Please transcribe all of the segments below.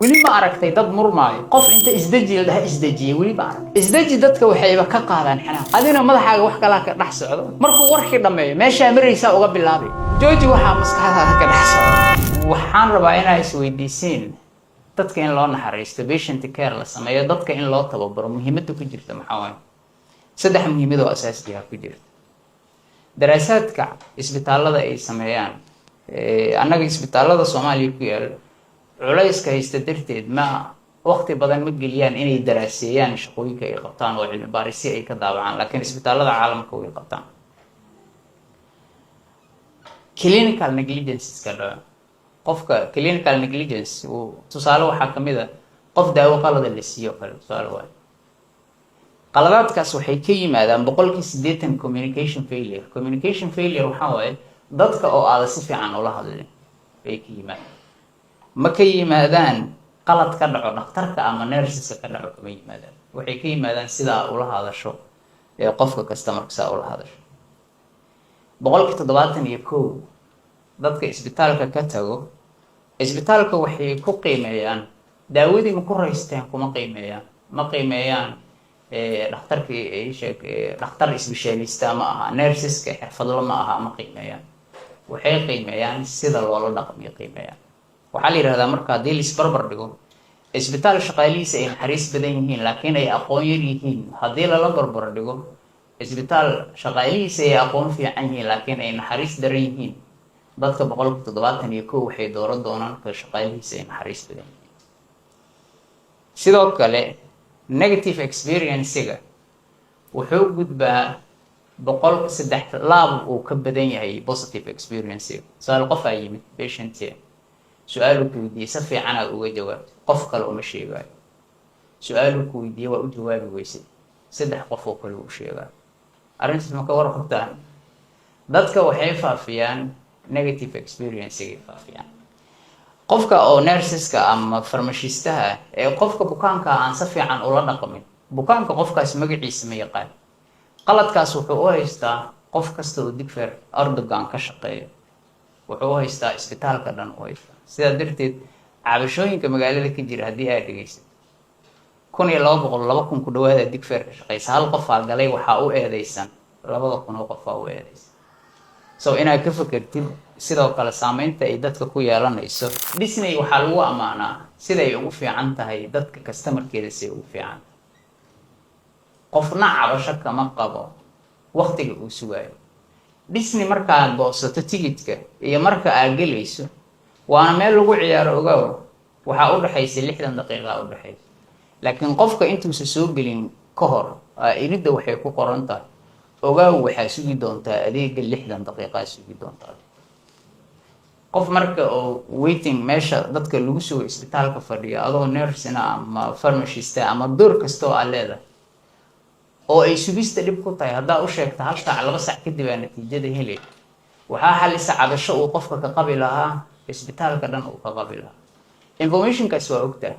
Weli ma aragtay dad murmaayo, qof inta isdeji la dhaha isdejiyey? Weli ma arag. Isdeji dadka waxayba ka qaadaan xanaaq. Adina madaxaaga wax kalaa ka dhex socdo. Markuu warkii dhammeeyo, meeshaa maraysaa uga bilaabay. Jooji waxaa maskaxdaada ka dhex socdo. Waxaan rabaa inaa isweydiisiin dadka in loo naxariisto, patient care la sameeyo, dadka in loo tababaro. Muhiimadda ku jirta maxaa waaye? Saddex muhiimad oo asaasiga ku jirta. Daraasaadka isbitaallada ay sameeyaan, annaga isbitaallada Soomaaliya ku yaal, culayska haysta darteed ma waqti badan ma geliyaan inay daraaseeyaan shaqooyinka ay qabtaan oo cilmi baarisyo ay ka daabacaan, laakiin isbitaallada caalamka way qabtaan. Clinical negligenceska dhaco, qofka clinical negligence tusaale waxaa kamid a qof daawo qalada la siiyo kale, tusaale waay. Qaladaadkaas waxay ka yimaadaan 80% communication failure. Communication failure waxaa waaye dadka oo aada si fiican ula hadlin bay ka yimaadaan. Ma ka yimaadaan qalad ka dhaco dhakhtarka ama nurseska ka dhaco, kama yimaadaan. Waxay ka yimaadaan sidaa ula hadasho ee qofka customerka saa ula hadasho. 71% dadka isbitaalka ka tago isbitaalka waxay ku qiimeeyaan daawadii ma ku raysteen, kuma qiimeeyaan. Ma qiimeeyaan dhakhtarkii, sheeg, dhakhtar specialista ma aha, nurseska xirfadlo ma aha, ma qiimeeyaan. Waxay qiimeeyaan sida loola dhaqmiyo qiimeeyaan. Waxaa la yidhahdaa marka haddii laisbarbar dhigo isbitaal shaqaalihiisa ay naxariis badan yihiin laakiin ay aqoon yar yihiin, haddii lala barbar dhigo isbitaal shaqaalihiisa ay aqoon fiican yihiin laakiin ay naxariis daran yihiin, dadka 71% waxay dooran doonaan ka shaqaalihiisa ay naxariis badan yihiin. Sidoo kale negative experiencega wuxuu gudbaa 103 laab uu ka badan yahay positive experiencega. Tusaale, qof aa yimid patient, su-aaluu ku weydiiyey, si fiican aad uga jawaabtay, qof kale uma sheegaayo. Su-aaluu ku weydiiyey, waa u jawaabi weysay, saddex qof oo kale u sheegaayo. Arrintaas ma ka warqabtaan? Dadka waxay faafiyaan negative experiencegay faafiyaan. Qofka oo nurseska ama farmashiistaha ee qofka bukaanka aan si fiican ula dhaqmin, bukaanka qofkaas magaciisa ma yaqaan, qaladkaas wuxuu u haystaa qof kasta oo Digfer Erdogan ka shaqeeya, wuxuu u haystaa isbitaalka dhan u haystaa. Sidaa darteed cabashooyinka magaalada ka jira haddii aad dhegeysato, 1200, 2000 ku dhawaada Digfer ka shaqeysa, hal qofaa galay, waxaa u eedeysan 2000 oo qofaa u eedeysan. So inaad ka fekertid sidoo kale saameynta ay dadka ku yeelanayso. Disney waxaa lagu ammaanaa siday ugu fiican tahay dadka customerkeeda, siday ugu fiican tahay. Qofna cabasho kama qabo waktiga uu sugaayo Disney. Markaad goosato tigidka iyo marka aad gelayso, waana meel lagu ciyaaro ogow, waxaa u dhexaysa 60 daqiiqa u dhexaysa. Laakiin qofka intuusa soo gelin ka hor, iridda waxay ku qoran tahay: "Ogaaw, waxaa sugi doontaa adeega 60 daqiiqaa sugi doontaa." Qof marka oo waiting meesha dadka lagu sugo isbitaalka fadhiyo, adoo nursina ama pharmacista ama door kasta oo aad leedahay oo ay sugista dhib ku tahay, haddaa u sheegta hal saac, 2 saac kadib aa natiijada helay, waxaa xalisa cabasho uu qofka ka qabi lahaa isbitaalka dhan uu ka qabi lahaa. Informationkaas waa ogtahay,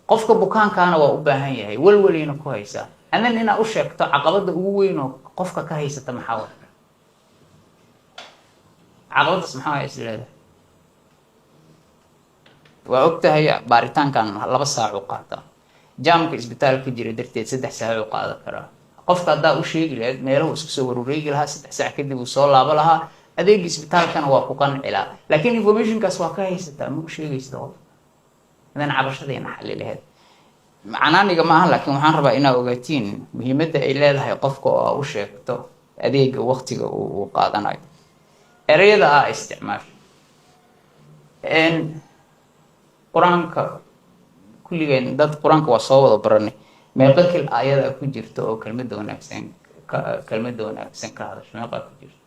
qofka bukaankaana waa u baahan yahay, walwaliina ku haysaa. Adan inaad u sheegto caqabadda ugu weyn oo qofka ka haysata maxaa wa caqabaddaas, maxaa waa is leedahay? Waa og tahay baaritaankan 2 saac u qaataa, jaamka isbitaalka jira darteed 3 saac u qaadan karaa. Qofka haddaa u sheegi lahayd meelahu isku soo wareegi lahaa, 3 saac kadib uu soo laabo lahaa, adeega isbitaalkana waa ku qanci lahaa. Laakiin informationkaas waa ka haysataa, ma u sheegaysa qofka idan cabashadayna xalli lahayd. Canaaniga ma aha, laakiin waxaan rabaa inaa ogaatiin muhiimadda ay leedahay qofka oo aa u sheegto adeega waktiga uu qaadanayo, ereyada aa isticmaasho. Qur-aanka kulligeen dad qur-aanka waa soo wada baranay. Meeqa kil ayadaa ku jirta oo kelmadda wanaagsan ka, kelmadda wanaagsan ka hadasho? Meeqaa ku jirta?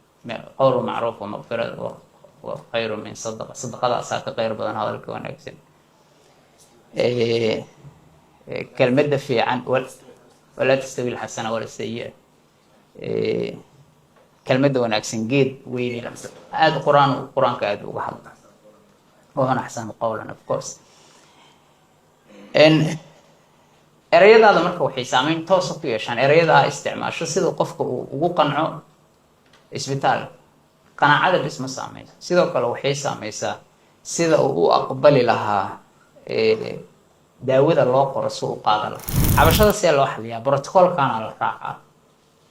قول معروف ومغفرة وخير من صدقة, sadaqada asaa ka khayr badan hadalka wanaagsan. Kelmadda fiican, ولا تستوي الحسنة ولا السيئة, kelmadda wanaagsan geed weyne. Aada qur-aan, qur-aanka aada uga hadla. ومن أحسن قولا, of course. Ereyadaada marka waxay saameyn toosa ku yeeshaan ereyada aa isticmaasho sida qofka uu ugu qanco isbitaal. Qanaacada bis ma saameyso, sidoo kale waxay saameysaa sida uu u aqbali lahaa. Daawada loo qoro si u qaada laha. Cabashada see loo xaliyaa? Protocolkana la raacaa.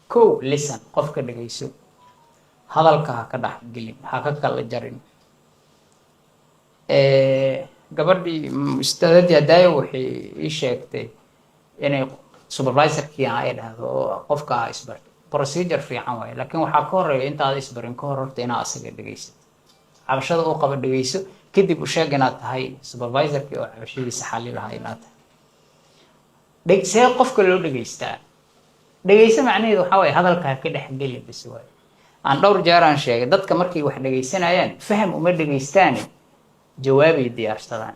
Kow, listen, qofka dhegeyso, hadalka ha ka dhex gelin, ha ka kala jarin. Gabadhii ustaadadii hadaayo waxay ii sheegtay inay supervisorkii ay dhahdo oo qofka ha isbarto. Procedure fiican waaye, laakiin waxaa ka horeeya intaada isbarin ka hor horta inaad asaga dhegeysato, cabashada uu qaba dhegeyso, kadib u sheeg inaad tahay supervisorkii oo cabashadiisa xali lahaa inaad tahay. See qofka loo dhegeystaa? Dhegeyso macnaheedu waxaa waaye hadalka ha ka dhex gelin bas waaye. Aan dhowr jeer aan sheegay, dadka markay wax dhegeysanayaan faham uma dhegeystaane, jawaabay diyaarsadaan.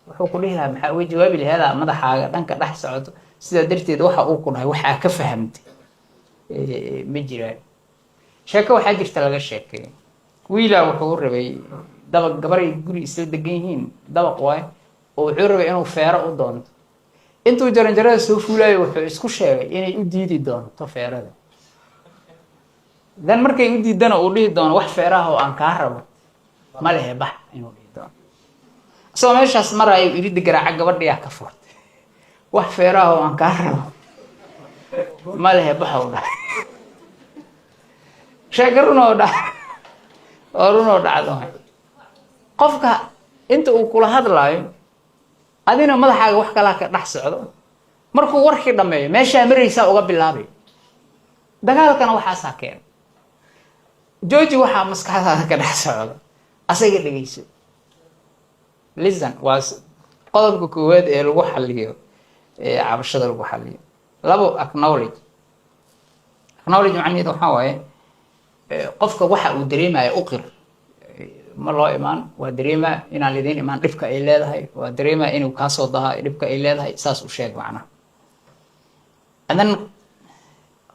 Wuxuu ku dhihi lahaa, maxaa uga jawaabi laheedaa madaxaaga dhanka dhex socoto. Sidaa darteed waxa uu ku dhahay waxaa ka fahamtay ma jiraan. Sheeko waxaa jirta laga sheekeeyo. Wiilaa wuxuu rabay dabaq, gabaray guri isla degan yihiin, dabaq waay, oo wuxuu rabay inuu feero u doonto. Intuu jaranjarada soo fuulayo wuxuu isku sheegay inay u diidi doonto feerada, dan markay u diidana uu dhihi doono, "Wax feeraha oo aan kaa rabo ma lehe, bax," inuu dhihi doono. Isagoo meeshaas maraayo irida garaaca, gabadhiyaa ka furtay. "Wax feeraha oo aan kaa rabo ma lehe, baxow," dhahay. Sheeko run oo dha oo run oo dhacdo. Qofka inta uu kula hadlaayo adina madaxaaga wax kalaa ka dhex socdo. Markuu warkii dhammeeyo meeshaa maraysaa uga bilaabay. Dagaalkana waxaasaa keena. Jooji waxaa maskaxdaada ka dhex socdo, asaga dhegeyso. Listen waa qodobka koowaad ee lagu xaliyo cabashada lagu xaliyo. Labo, acknowledge. Acknowledge macnaheedu waxaa waaye qofka waxa uu dareemayo u qir. Ma loo imaan, waa dareemaa inaan lidiin imaan dhibka ay leedahay, waa dareemaa inuu kaasoo daha dhibka ay leedahay, saas u sheeg macnaha. Adan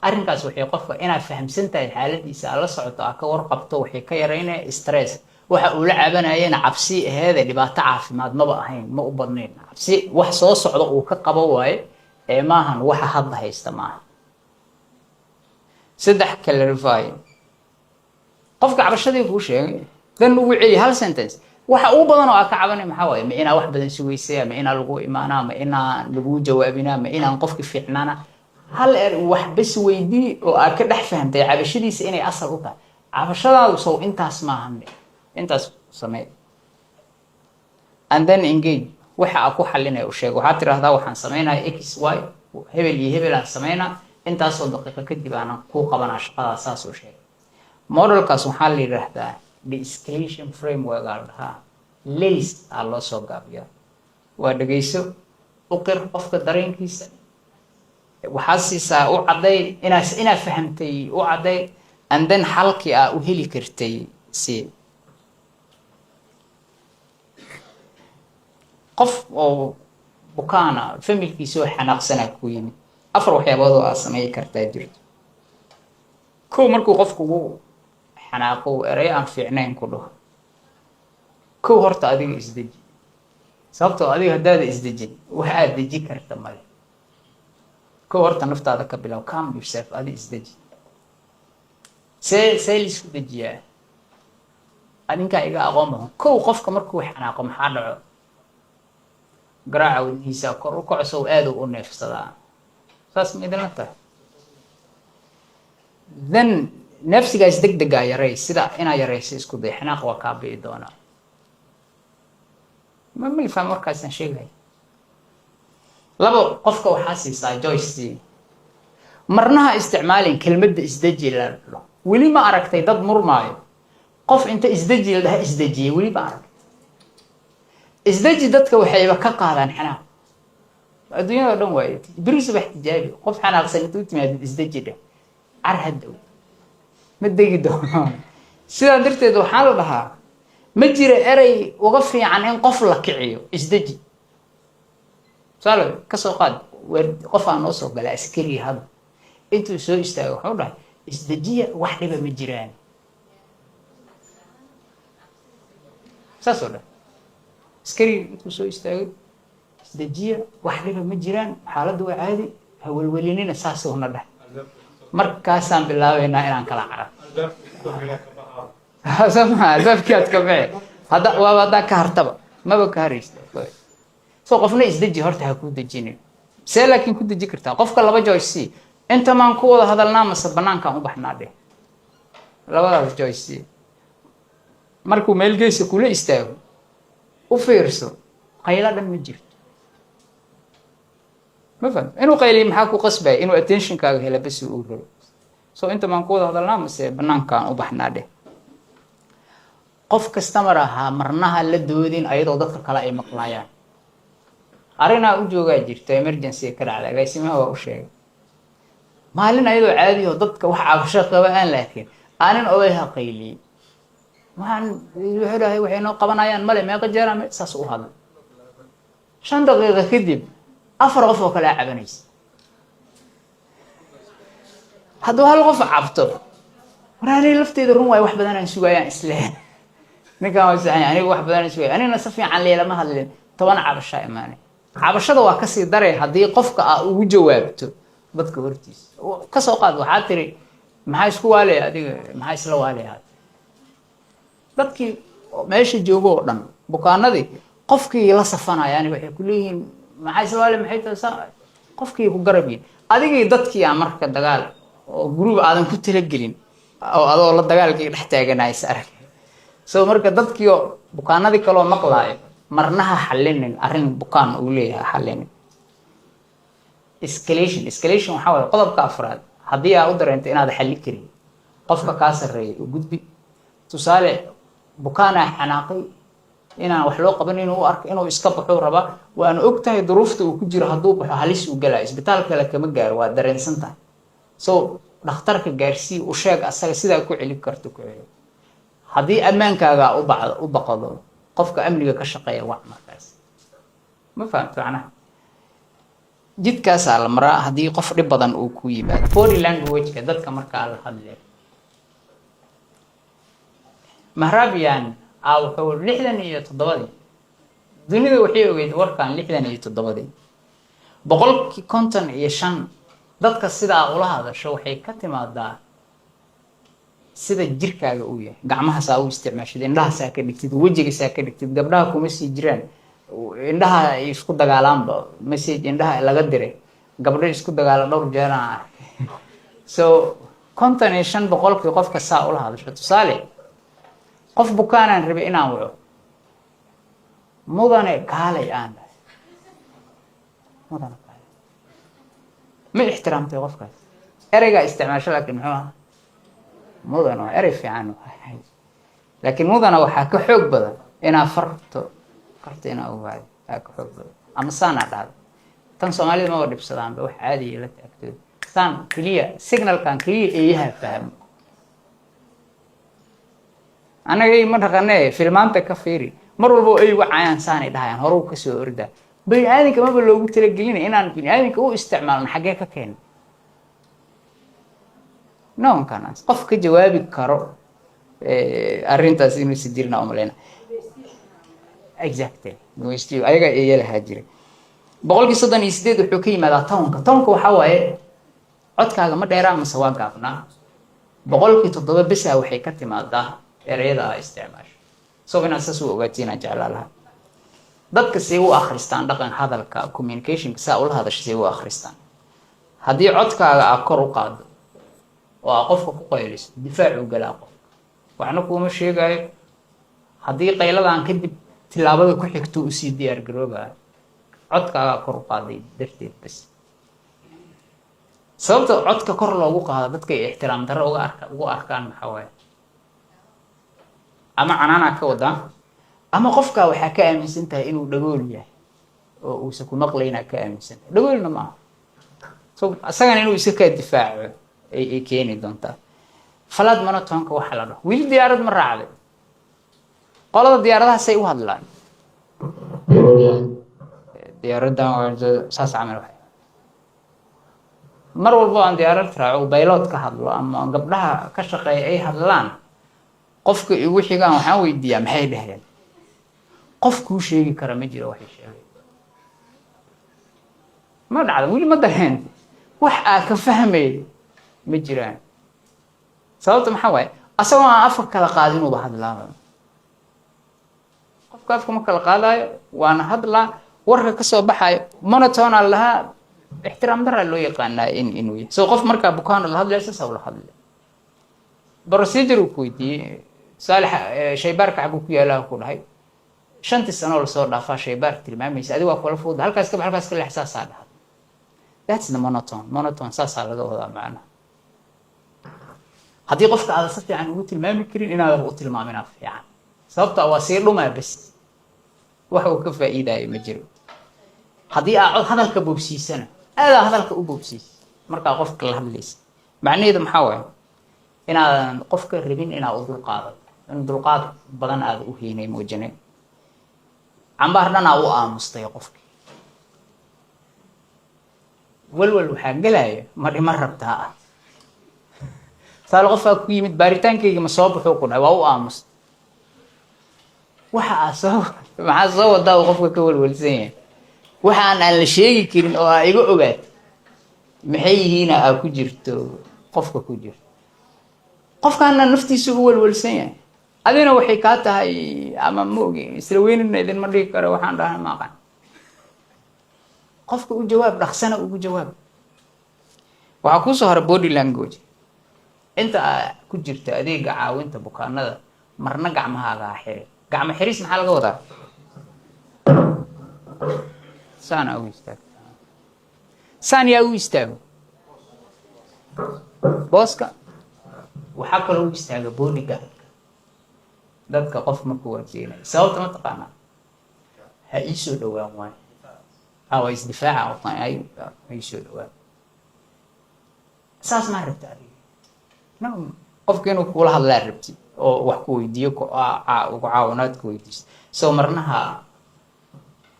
arrinkaas waxay qofka inaad fahamsan tahay xaaladiisa, aad la socoto, aad ka warqabto, waxay ka yaraynaya stress. Waxa uu la cabanayana cabsi aheede, dhibaato caafimaad maba ahayn, ma u badnayn. Cabsi wax soo socda uu ka qabo waaye ee maahan waxa hadda haysta maaha. Saddex, clarify. Qofka cabashadii kuu sheegay dan ugu celi hal sentence. Waxa ugu badan oo aa ka cabanay maxaa waaye? Ma inaa wax badan sugaysaya? Ma inaa lagu imaanaa? Ma inaan lagu jawaabinaa? Ma inaan qofki fiicnaana? Hal er wax bas weydii oo aad ka dhex fahamtay cabashadiisa inay asal u tahay cabashadaadu. Sow intaas maahan? Intaas samee and then engage. Waxa aa ku xalinaya u sheeg. Waxaad tidhaahdaa, "Waxaan sameynaya x y, hebel iyo hebel aan sameynaa, intaasoo daqiiqo kadib aanan kuu qabanaa shaqadaas," saas u sheeg. Modelkaas waxaa la yidhaahdaa de-escalation framework aa la dhahaa, LACE aa loo soo gaabiyaa. Waa dhegeyso, u qir qofka dareenkiisa, waxaad siisaa, u cadday inaa fahamtay, u cadday, and then xalkii aa u heli kartay. Si qof oo bukaana familkiisa oo xanaaqsanaa ku yimid, afar waxyaabood oo aad samey kartaa jirto. Kow, markuu qofku ugu xanaaqo, erey aan fiicnayn ku dhaho, kow horta adiga isdeji, sababtoo adiga haddaada isdejin wax aad deji karta male. Kow horta naftaada ka bilow. Calm yourself, adi isdeji. See laisku dejiyaa? Adinkaa iga aqoon badan. Kow, qofka markuu xanaaqo maxaa dhaco? Garaaca wadnihiisa kor u kaco, sow aad u neefsadaa. Saas ma idinla tahay? Then neefsigaas deg degaa yaray, sida inaa yarayso isku day. Xanaaq waa kaa bi'i doonaa. Ma faham warkaasaan sheegaya? Labo, qofka waxaa siisaa choice. Marnaha isticmaalin kelmadda "isdeji" la dhaho. Weli ma aragtay dad murmaayo, qof inta "isdeji" la dhaha isdejiyay? Weli ma aragtay? Isdeji dadka waxayba ka qaadaan xanaaq adduunyada o dhan waaye. Beri subax tijaabi, qof xanaaqsan inta u timaadid "isdeji" dheh, car haddow ma degi doono. Sidaa darteed waxaa la dhahaa ma jira erey uga fiican in qof la kiciyo "isdeji". Tusaale kasoo qaad, qofaa noo soo galay, askari hadda intuu soo istaago wuxuu dhahay, "Isdejiya, wax dhiba ma jiraan," saasoo dhan. Askari intuu soo istaagay, "Isdejiya, wax dhiba ma jiraan, xaaladdu waa caadi, hawelwelinina," saasuu na dheh. Markaasaan bilaabeynaa inaan kala carab soo maa. Albaabkii aad ka bixi hadda waaba haddaa ka hartaba maba ka haraysa. So qofna isdeji horta ha kuu dejinin. See laakiin ku deji kartaa qofka? Laba choice: inta maan ku wada hadalnaa mase banaankaan u baxnaa dheh. Labadaas choice markuu meel geesa kula istaago, u fiirso, qaylo dhan ma jirto. Ma fahamto inuu qayliyo maxaa ku qasbaya? Inuu attentionkaaga hela basi uu rabo. So inta maan ku wada hadalnaa mase banaankaan u baxnaa dheh. Qof customer ahaa marnaha la doodin ayadoo dadka kale ay maqlaayaan. Arrinaa u joogaa jirto, emergency ka dhacda, agaasimaha waa u sheegay. Maalin ayadoo caadiho dadka wax cabasho qaba aan, laakiin aanin odayha qayliyey. Waxaan wuxuu dhahay, waxay noo qabanayaan male, meeqa jeera saas u hadlay. 5 daqiiqa kadib afar qof oo kale a cabanaysa. Hadduu hal qof cabto, war aniga lafteeda run waayo, wax badan aan sugayaan isle, ninkaan waa saxan, aniga wax badan aan sugaya, anigana si fiican leelama hadlin. 10 cabashaa imaanay. Cabashada waa kasii daray haddii qofka aa ugu jawaabto dadka hortiisa. Kasoo qaad waxaa tiri, "Maxaa isku waalaya adiga? Maxaa isla waalaya?" Dadkii meesha joogo oo dhan, bukaanadii, qofkii la safanayaan waxay ku leeyihiin, "Maxaa isla waalaya? Maxay tahay?" Qofkii ku garab yihin adigii dadkii aa marka dagaal oo group aadan ku talagelin oo adoo la dagaalkii dhex taaganaa is arag. So marka dadkii oo bukaanadii kaloo maqlaayo, marnaha xallinin arrin bukaan uu leeyahay, xallinin. Escalation. Escalation waxaa waaye qodobka afraad. Haddii aa u dareento inaad xalli karin, qofka kaa sarreeya u gudbi. Tusaale, bukaanaa xanaaqay, inaan wax loo qaban inuu u arko, inuu iska baxuu rabaa. Waana og tahay duruufta uu ku jiro, hadduu baxo halis uu galaa, isbitaal kale kama gaaro, waa dareensan tahay. So dhakhtarka gaarsii, u sheeg asaga, sidaa ku celin karto ku celi. Haddii ammaankaaga u bacdo u baqdo, qofka amniga ka shaqeeya wac markaas. Ma fahamto macnaha? Jidkaasaa la maraa haddii qof dhib badan uu ku yimaado. Body language-ka dadka markaa la hadlay, Mehrabian a wuxuu 67-dii, dunida waxay ogeyd warkan 67-dii, 55% dadka sidaa ula hadasho waxay ka timaadaa sida jirkaaga uu yahay. Gacmahaasaa u isticmaashid, indhahaasaa ka dhigtid, wejigasaa ka dhigtid. Gabdhaha kuma sii jiraan, indhaha ay isku dagaalaanba. Message indhaha laga diray, gabdho isku dagaala dhowr jeeraan arkay. So 55% qofka saa ula hadasho. Tusaale, qof bukaanaan rabay inaan waco, "Mudane, kaalay," aan dhahay, "Mudane, kaalay." Ma ixtiraamtay qofkaas ereygaa isticmaasho? Laakiin muxuu ahaa? Mudan waa erey fiican, laakiin mudana waxaa ka xoog badan inaa farto farto inaa ugaado aa ka xoog badan, ama saanaa dhahdo. Tan Soomaalida maba dhibsadaanba, wax caadiya la taagtooda. Saan keliya, signalkan keliya eeyaha fahmo. Annaga ey ma dhaqane, filmaanta ka fiiri. Mar walba oo ey wacayaan saanay dhahayaan, horuu kasoo ordaa. Bani aadamka maba loogu talagelinay inaan bani aadamka u isticmaalno. Xaggee ka keena? No one can answer. Qof ka jawaabi karo arrintaas inuusa jirna umaleyna. Exactly, ayagaa eeya lahaa jiray. 38% wuxuu ka yimaadaa tone-ka. Tone-ka waxaa waaye codkaaga ma dheeraa mase waa gaabnaa. 7% besa waxay ka timaadaa ereyada aa isticmaasho. So inaad saas u ogaatiin aan jeclaa lahaa. Dadka say u akhristaan dhaqan hadalka, communicationka, saa ula hadasha say u akhristaan? Haddii codkaaga aa kor u qaado oo aa qofka ku qayliso, difaacuu galaa qofka, waxna kuuma sheegayo. Haddii qayladan kadib tilaabada ku xigto usii diyaar garoobayo codkaagaa kor u qaaday darteed bas. Sababta codka kor loogu qaado dadka ay ixtiraam darro uga arka ugu arkaan maxaa waaye? Ama canaanaa ka wadaa, ama qofkaa waxaa ka aaminsan tahay inuu dhagool yahay oo uusa ku maqlaynaa ka aaminsan tahay. Dhagoolna maaha. So isagana inuu iska kaa difaaco ay keeni doontaa. Flat monotone-ka waxa la dhaho, weli diyaarad ma raacday? Qolada diyaaradaha say u hadlaan, diyaaraddan saas camal. Waxay mar walbo aan diyaarad raaco, pilot ka hadlo ama gabdhaha ka shaqeeya ay hadlaan, qofka igu xigaan waxaan weydiiyaa, "Maxay dhaheen?" Qof kuu sheegi kara ma jiro waxay sheegay. Ma dhacda weli? Ma dareentay? Wax aa ka fahmay ma jiraan. Sababta maxaa waaye? Asagoo aan afka kala qaadinuba hadlaaba. Qofka afka ma kala qaadaayo, waana hadlaa. Warka ka soo baxayo monotone aa lahaa, ixtiraam daraa loo yaqaanaa in inuu yahay. So qof markaa bukaan la hadlaya, saasa ula hadlay. Procedure uu ku weydiiyey, tusaale, shaybaarka xaguu ku yaalaa ku dhahay. 5-tii sanoo lasoo dhaafaa shaybaarka tilmaamaysa. Adiga waa kula fuuda, halkaas ka bax, halkaas ka leex, saasaa dhahay. That's the monotone. Monotone saasaa laga wadaa macnaha. Haddii qofka aadan si fiican ugu tilmaami karin, inaadan u tilmaaminaa fiican, sababta waa sii dhumaa bes, wax uu ka faa'iidayo ma jiro. Haddii aa cod hadalka boobsiisana, aadaa hadalka u boobsiisa markaa qofka la hadlaysa, macnaheedu maxaa waaye? Inaadan qofka rabin inaad u dulqaadato, in dulqaad badan aada u heynay muujinay. Cambaar dhanaa u aamustay qofki, walwal waxaa gelaya, ma dhiman rabtaa ah? Tusaale, qofaa ku yimid, baaritaankayga ma soo baxuu ku dhahay, waa u aamustay. Waxa aa soo, maxaa soo wadaa uu qofka ka walwalsan yahay? Waxaan aan la sheegi karin oo aa iga ogaat maxay yihiina aa ku jirto, qofka ku jirto, qofkaana naftiisa u walwalsan yahay, adina waxay kaa tahay ama ma ogi, isla weynina idinma dhigi karo. Waxaan dhahna ma aqaan. Qofka u jawaab, dhaqsana ugu jawaab. Waxaa kuusoo hora body language. Inta aa ku jirta adeega caawinta bukaanada, marna gacmahaaga ha xirin. Gacmo xiris maxaa laga wadaa? Saana u istaag, saan yaa u istaago booska. Waxaa kaloo u istaaga bodyguardka dadka qof markuu waardiinayo. Sababta ma taqaanaa? Ha iisoo dhowaan waayo, ha waa isdifaaca, ha iisoo dhowaan. Saas maa rabta adiga? No, qofka inuu kula hadlaa rabtid oo wax ku weydiiyo, ku caawinaad ku weydiisto. So marnaha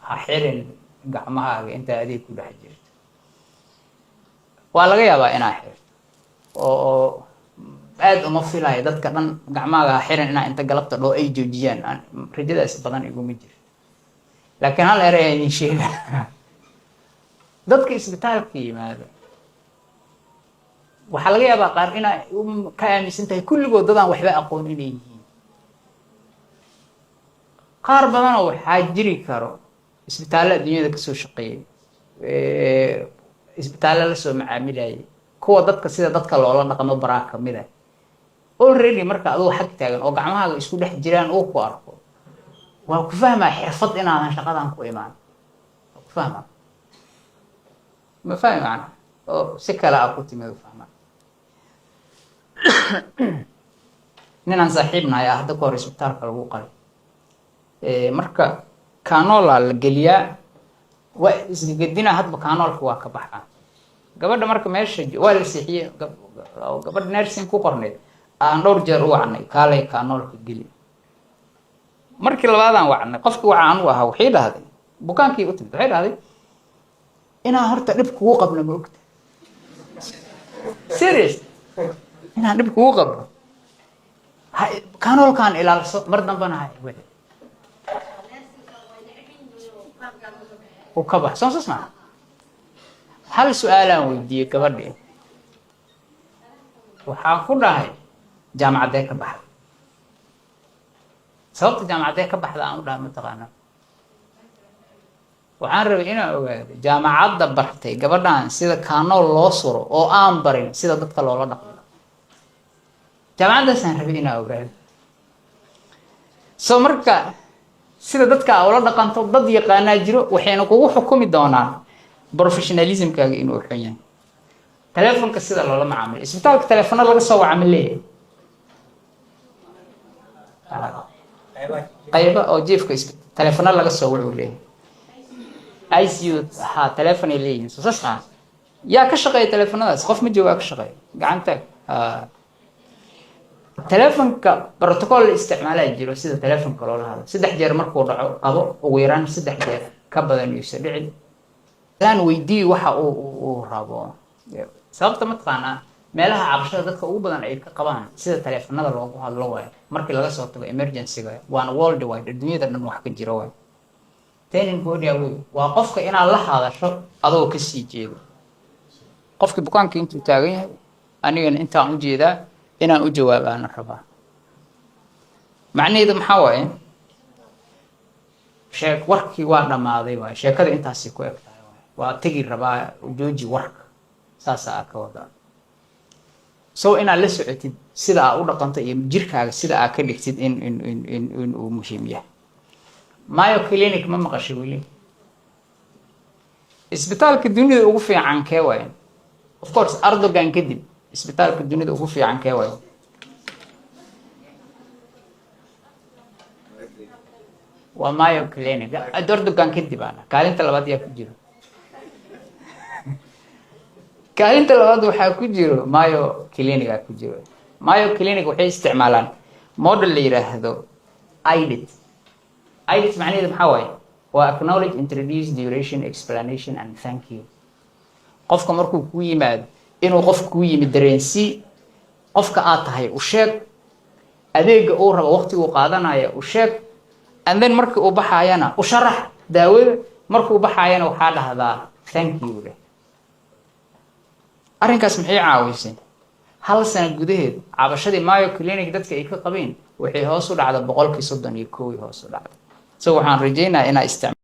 ha xirin gacmahaaga intaa adeeg ku dhex jirto. Waa laga yaabaa inaa xirto oo aada uma filayo dadka dhan gacmahaaga ha xirin inaa inta galabta dhoo ay joojiyaan. Rajadaas badan iguma jirto, laakiin hal erey aa idin sheega. Dadka isbitaalka yimaado waxaa laga yaabaa qaar inaa ka aaminsan tahay kulligood dadaan waxba aqoon inay yihiin. Qaar badanoo waxaa jiri karo isbitaallo adduunyada kasoo shaqeeyay, isbitaallo lasoo macaamilayay, kuwa dadka sida dadka loola dhaqmo baraa kamid ah. Already marka aduu xag taagan oo gacmahaaga isku dhex jiraan uu ku arko, waa ku fahmaa xirfad inaadan shaqadan ku imaan. Waa ku fahmaa, ma fahmi macna oo si kale a ku timid u fahmaa. Ninaan saaxiibnahay ah hadda ka hor isbitaalka lagu qalay. Marka cannula la geliyaa, waa isgedina, hadba cannulaka waa ka baxaa. Gabadha marka meesha waa la seexiyey, gabadha nursing ku qorneyd aan dhowr jeer u wacnay, kaalay cannulaka geli. Markii labaadaan wacnay, qofkii waca anugu ahaa, waxay dhahday, bukaankii u timid, waxay dhahday, inaan horta dhib kugu qabno ma ogta? Serious, inaan dhib kugu qabno? Cannulakaan ilaalso, mar dambana ha wixi uu ka bax. Soo saas maa? Hal su-aalaan weydiiyey gabadhii. Waxaan ku dhahay, jaamacaddee ka baxda? Sababta jaamacaddee ka baxda aan u dhahay mataqaanaa? Waxaan rabay inaan ogaado jaamacadda bartay gabadhan sida cannula loo suro oo aan barin sida dadka loola dhaqmo. Jaamacaddaasaan rabay inaan ogaado. So marka sida dadka aa ula dhaqanto dad yaqaanaa jiro, waxayna kugu xukumi doonaan professionalismkaaga inuu xun yahay. Telefonka sida loola macaamilo, isbitaalka telefono laga soo waca ma leeyahay? Qayba oo jiifka telefono laga soo wacuu leeyahay. ICU ha telefon ay leeyihiin, soo saas maa? Yaa ka shaqeeya telefonadaas? Qof ma joogaa ka shaqeeya? Gacantaag. Telefonka protocol la isticmaalaa jiro sida telefonka loola hadlo. 3 jeer markuu dhaco qabo, ugu yaraan 3 jeer, ka badan yuusa dhicin. Laan weydii waxa uu rabo. Sababta mataqaanaa? Meelaha cabashada dadka ugu badan ay ka qabaan sida telefonada loogu hadlo waayo, markii laga soo tago emergency-ga, waana world wide, adduunyada dhan wax ka jiro waayo. Turning body away waa qofka inaad la hadasho adoo kasii jeedo. Qofkii bukaanka intuu taagan yahay, anigana intaan u jeedaa, inaan u jawaabaana rabaa. Macnaheedu maxaa waaye? Sheek warkii waa dhammaaday waay, sheekada intaasi ku eg tahay waay, waa tegi rabaa, jooji warka, saasaa aa ka wadaa. So inaad la socotid sida aa u dhaqanto iyo jirkaaga sida aa ka dhigtid in uu muhiim yahay. Mayo Clinic ma maqashay weli? Isbitaalka dunida ugu fiican kee waay? Of course, Erdogan kadib isbitaalka dunida ugu fiican kee waay? Waa Mayo Clinic. Erdogan kadib ana kaalinta labaad yaa ku jiro? Kaalinta labaad waxaa ku jiro Mayo Clinic aa ku jiro. Mayo Clinic waxay isticmaalaan model la yiraahdo AIDET. AIDET macnaheedu maxaa waaye? Waa acknowledge, introduce, duration, explanation and thank you. Qofka markuu kuu yimaado, inuu qof kuu yimid dareensii, qofka aad tahay u sheeg, adeega uu rabo, waqtiguu qaadanaya u sheeg, and then markii uu baxaayana u sharax daawada, markuu baxaayana waxaa dhahdaa "thank you" leh. Arrinkaas maxay caawisay? Hal sano gudaheed cabashadii Mayo Clinic dadka ay ka qabeen waxay hoos u dhacda 31% hoos u dhacda. So waxaan rajaynayaa inaa isticmaal